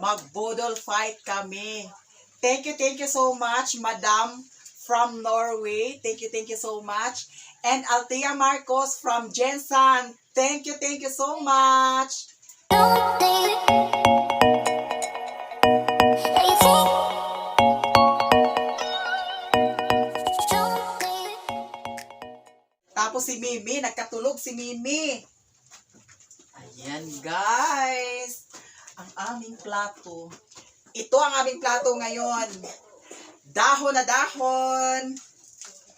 Magbudol fight kami. Thank you so much, Madam from Norway. Thank you so much. And Althea Marcos from Jensen. Thank you so much. Don't think that you think. Don't think. Tapos si Mimi, nagkatulog si Mimi. Ayan, guys. Ang aming plato. Ito ang aming plato ngayon. Dahon na dahon.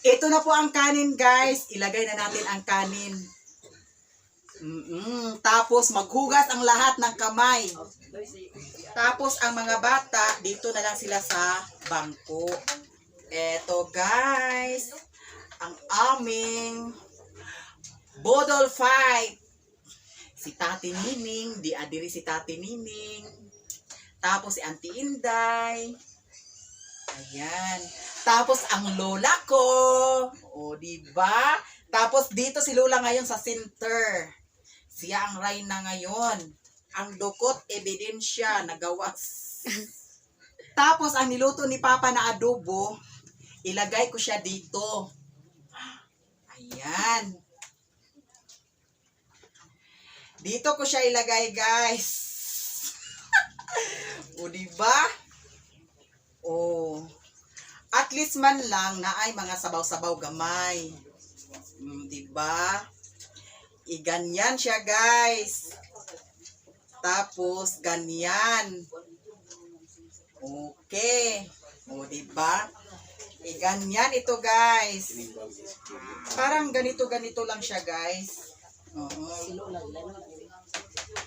Ito na po ang kanin, guys. Ilagay na natin ang kanin. Tapos maghugas ang lahat ng kamay. Tapos ang mga bata, dito na lang sila sa bangko. Eto, guys, ang aming Bodol fight. Si Tati Nining, di adiri si Tati Nining. Tapos si Auntie Inday. Ayan. Tapos ang lola ko. O, di ba? Tapos dito si Lola ngayon sa center. Siya ang reyna ngayon. Ang dukot ebidensya nagawas. Tapos ang niluto ni Papa na adobo, ilagay ko siya dito. Ayan. Dito ko siya ilagay, guys. O, di ba? O. At least man lang na ay mga sabaw-sabaw gamay. Di ba? Iganyan siya, guys. Tapos, ganyan. Okay. O, di ba? Iganyan ito, guys. Parang ganito-ganito lang siya, guys. Oo.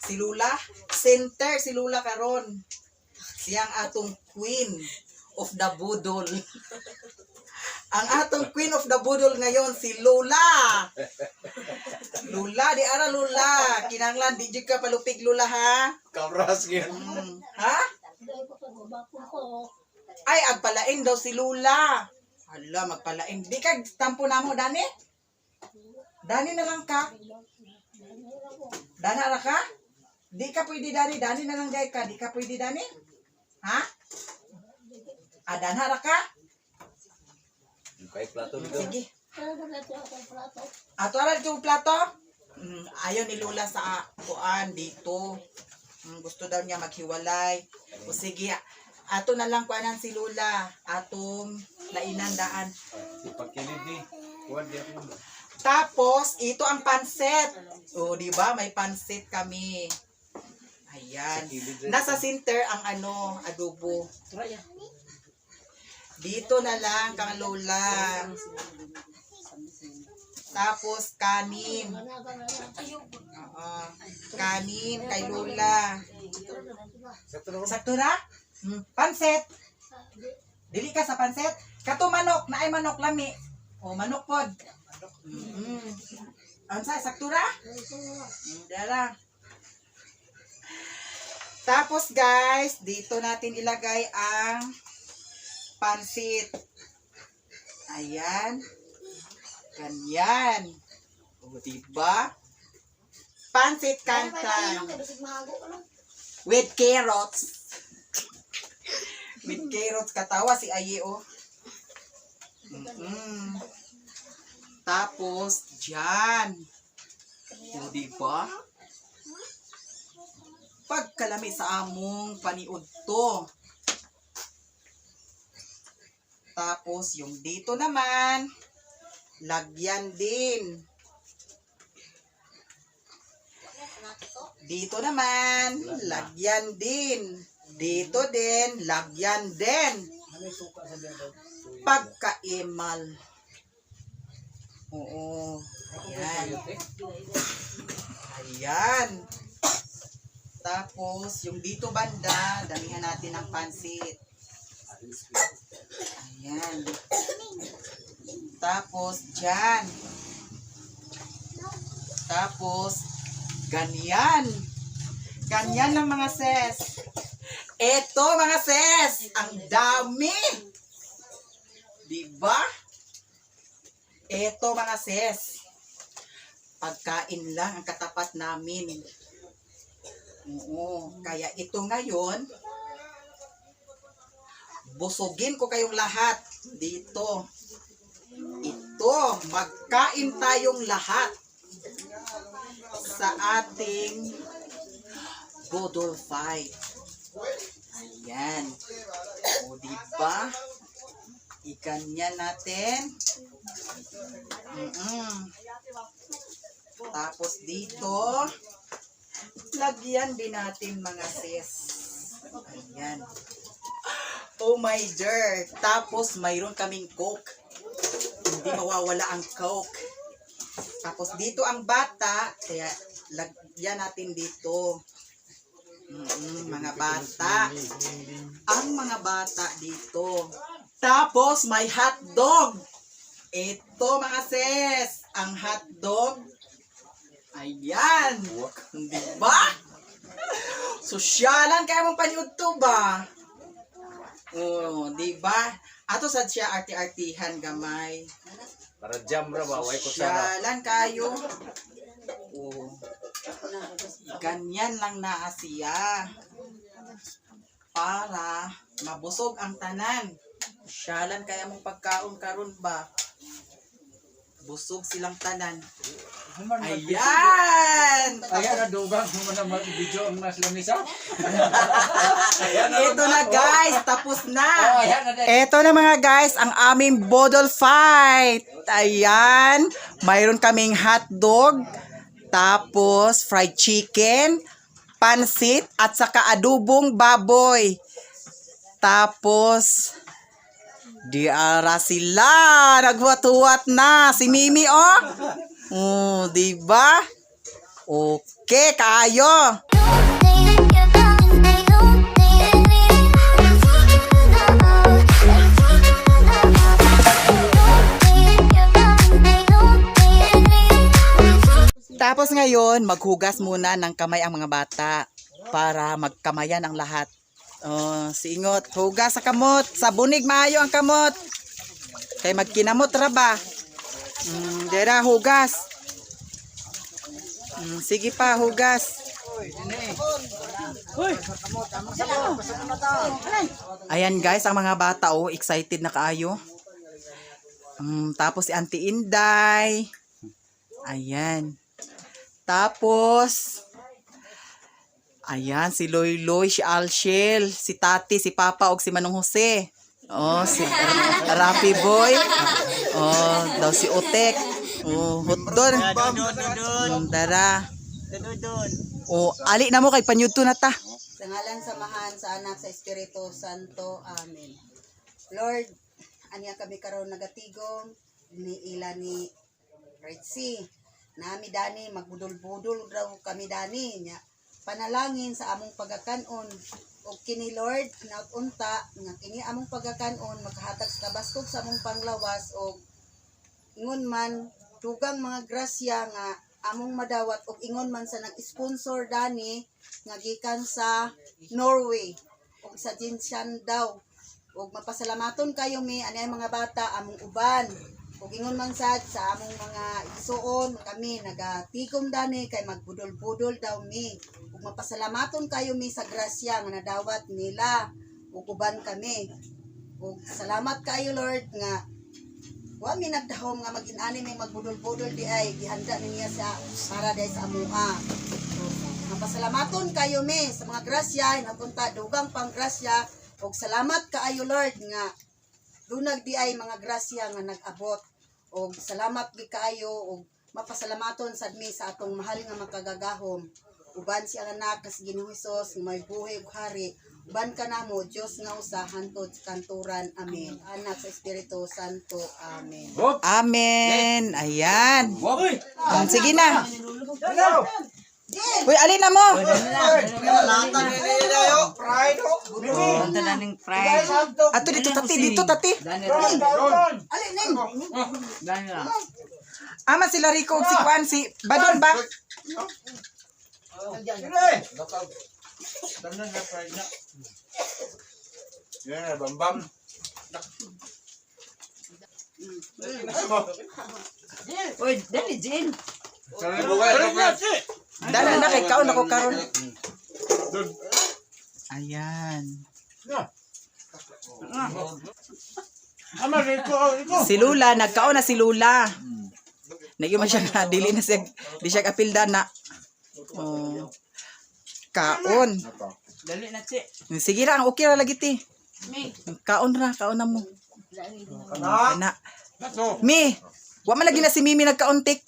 Si Lula, center si Lula karon. Siya ang atong queen of the budol. Ang atong queen of the budol ngayon si Lula. Lula, di ara Lula. Kinanglan di jud ka palupig, Lula, ha. Kabras gyud. Ha? Ay, agpalain daw si Lula. Hala, magpalain. Di ka tampo na mo, Dani? Dani na lang ka. Dana ra ka? Di ka pwede, Dani. Dani na lang gay ka. Di ka pwede, Dani? Ha? Ah, dana ra ka? Kay plato nito. Sige. Ato ara dito plato? Ayaw ni Lola sa kuan dito. Gusto daw niya maghiwalay. O sige, ato na lang kuanan si Lola. Atong lainan daan. Si pagkilid ni. Kuan di ako. Tapos, ito ang pansit. O, di ba? May pansit kami. Ayan. Sa kilid rin. Nasa center ang ano, adobo. Dito na lang kang Lola. Tapos kanin. Oo. Kanin kay Lola. Sakto na. Sakto na? Pansit. Dili ka sa pansit? Kato manok, naay manok lami. O manok pod. Unsa, sakto ra? Dara. Tapos, guys, dito natin ilagay ang pansit. Ayan. Ganyan. O, diba? Pansit kantan. With carrots. With carrots. Katawa si Aye, oh. Tapos, dyan. O, diba? Pagkalami sa among paniud to. Tapos, yung dito naman, lagyan din. Dito naman, lagyan din. Dito din, lagyan din. Pagkaimal. Oo. Ayan. Ayan. Tapos, yung dito banda, damihan natin ng pansit. Ayan. Tapos, dyan. Tapos, ganyan. Ganyan lang, mga ses. Eto, mga ses, ang dami. Diba? Eto, mga ses. Pagkain lang ang katapat namin. Oo. Kaya ito ngayon, Busugin ko kayong lahat dito. Ito, magkain tayong lahat sa ating Bodol fight. Ayan. O, diba? Iganyan natin. Tapos dito, lagyan din natin, mga sis. Ayan. Oh my dear. Tapos mayroon kaming Coke. Hindi mawawala ang Coke. Tapos dito ang bata, kaya lagyan natin dito. Mga bata. Ang mga bata dito. Tapos may hotdog. Ito, mga sis, ang hotdog. Ayan. Di ba? Sosyalan kaya mong panyudto ba? Oh, di ba? Ato sad siya arti-artihan gamay. Para jam ra ba, way kutsara. Sosyalan kayo. Oh. Ganyan lang naa siya. Para mabusog ang tanan. Sosyalan kaya mong pagkaon karon ba? Busog silang tanan. Ayan! Ayan na dugang mo na mag-video ang mas lamisa. Ito na, guys, tapos na. Oh, ayan na din. Ito na, mga guys, ang aming bodol fight. Ayan, mayroon kaming hotdog, tapos fried chicken, pansit, at saka adobong baboy. Tapos, di ara sila, naghuwat-huwat na. Si Mimi, oh. Oh, di ba? Okay, kayo. Tapos ngayon, maghugas muna ng kamay ang mga bata para magkamayan ang lahat. Oh, singot, hugas sa kamot, sa bunig maayo ang kamot. Kay magkinamot ra ba? Dera hugas. Sige pa, hugas. Ayan guys, ang mga bata, oh, excited na kaayo. Tapos si Auntie Inday. Ayan. Tapos, ayan, si Loy Loy, si Alshel, si Tati, si Papa, og si Manong Jose. Oh, si Rapi Boy. Oh, daw si Otek. Oh, hotdon. Dara. Oh, ali na mo kay panyudto na ta. Sa ngalan samahan sa Anak, sa Espiritu Santo. Amen. Lord, aniya kami karon nagatigom ni ila ni Red Sea. Nami dani magbudol-budol raw kami dani nya. Panalangin sa among pagakanon og kini, Lord, unta nga kini among pagakanon makahatag sa kabaskog sa among panglawas og ingon man dugang mga grasya nga among madawat og ingon man sa nag-sponsor dani nga gikan sa Norway ug sa Jinsan daw ug mapasalamaton kayo mi ani ang mga bata among uban ug ingon man sad sa among mga igsuon. Kami nagatikom dani kay magbudol-budol daw mi ug mapasalamaton kayo mi sa grasya nga nadawat nila ug uban kami ug salamat kayo, Lord, nga wa mi nagdahom nga mag-inani may magbudol-budol di ay gihanda niya sa para di ay sa amoa. So, mapasalamaton kayo mi sa mga grasya napunta dugang panggrasya ug salamat kaayo, Lord, nga dunag di ay mga grasya nga nag-abot ug salamat gi kaayo ug mapasalamaton sad mi sa atong mahal nga makagagahom uban si ang anak nga si Ginoong Hesus nga may buhi ug hari uban kanamo Dios nga usa hantod sa kanturan. Amen. Anak, sa Espiritu Santo. Amen. Hop! Amen. Ayan. Hop! Sige na. Uy, alin na mo? Ato dito, tati, dito, tati. Ali ning Ama sila Rico ug si Juan, si Badon ba? Yeah, bam bam. Uy, dali, Jin. Dala na kay kaon ako karon. Ayan. Si Lula, nagkaon na si Lula. Nagyo man siya nga, dili na siya, di siya kapilda na. Oh. Kaon. Dali na, Chi. Sige ra, okay ra lagi ti. Kaon ra, kaon na mo. Kana. Mi, wa man lagi na si Mimi nagkauntik.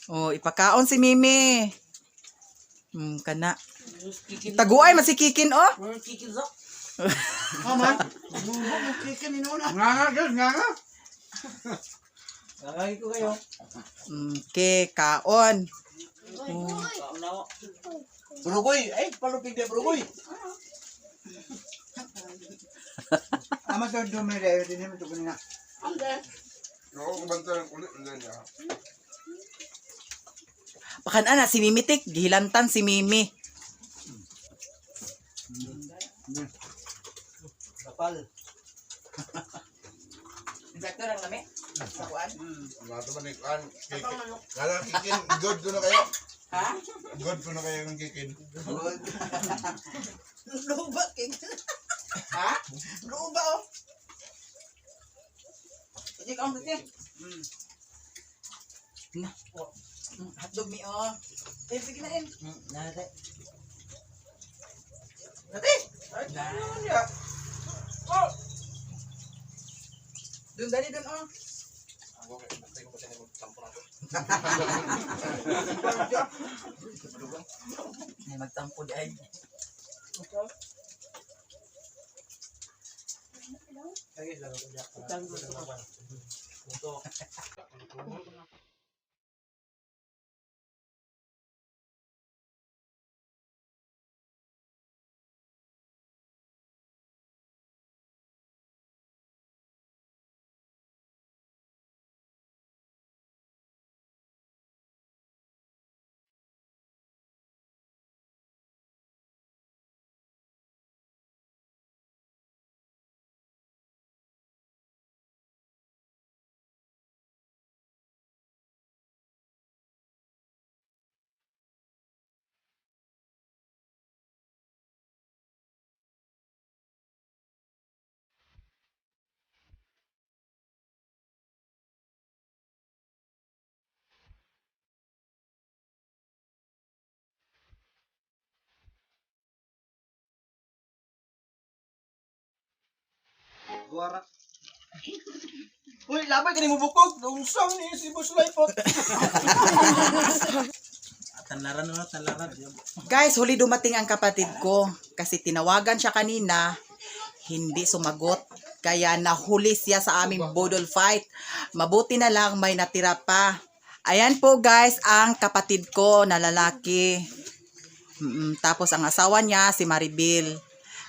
Oh, ipakaon si Mimi. Kana. Taguay man si Kikin oh. Nga nga, girl, nga nga. Okay, kaon. Brugoy, ay palupig na brugoy. Ama to dumire din mo to kanina. Oo, kumanta ng ulit. Ulit niya. Pakan ana si Mimi tik, gihilantan si Mimi. Kapal. Sakto lang lami. Sa kuan. Mato man ikan. Kikin. Kala kikin. Good ko na kayo. Ha? Good ko na kayo ng kikin. Luba kay. Ha? Luba oh. Sige kaon kasi. Na. Hotdog mi oh. Eh, sige na in. Nate. Nate. Na. Dun dali dun oh. Ay, magtampo di ay. Uy, labay kani mo bukog. Unsa ni si Boss Lifot? Tanlaran na, tanlaran. Guys, huli dumating ang kapatid ko kasi tinawagan siya kanina, hindi sumagot. Kaya nahuli siya sa aming bodol fight. Mabuti na lang may natira pa. Ayan po guys, ang kapatid ko na lalaki. Tapos ang asawa niya, si Maribel.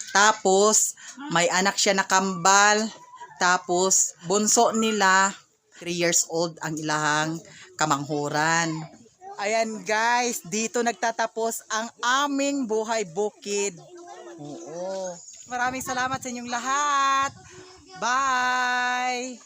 Tapos may anak siya na kambal. Tapos bunso nila, 3 years old ang ilahang kamanghuran. Ayan guys, dito nagtatapos ang aming buhay bukid. Oo. Maraming salamat sa inyong lahat. Bye!